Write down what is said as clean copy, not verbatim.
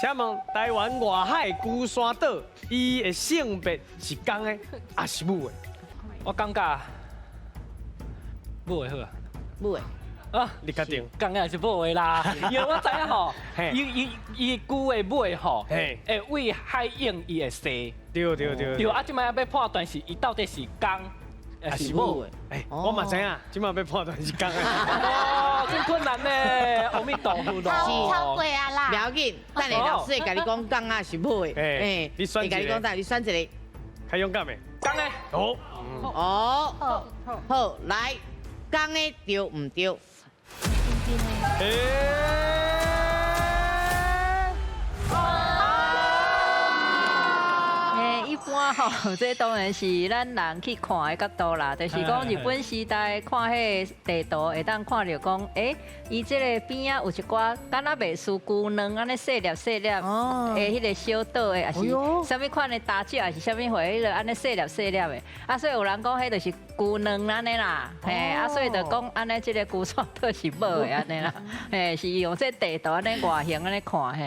請問台灣外海龜山島，伊的性別是公的抑是母的？我感覺母的好啊。母的。啊，你確定？公的抑是母的啦，因為我知影吼，伊伊伊龜的尾吼，會對海湧伊會踅。對對對。對啊，這擺欲判斷是伊到底是公抑是母的。哎，我嘛知影，這擺欲判斷是公的。哦，真困難呢，阿彌陀佛咯。超過啊啦！不要緊，等下老師會共你講公抑是母的。哎，你選一個。會共你講，等你選一個。較勇敢的。公的。好。哦。好，好，來，公的對毋對？欸欸，一般吼，這當然是咱人去看的角度啦，就是講日本時代看彼個地圖，會當看著講，欸，伊這个邊仔有一寡敢若袂輸龜卵按呢細粒細粒的彼个小島的，抑是啥物款的礁石，抑是啥物貨，彼个按呢細粒細粒的，啊，所以有人講彼就是龜卵按呢啦，嘿，啊，所以就講按呢這个龜山島是母的按呢啦，嘿，是用這地圖按呢外形按呢看，嘿。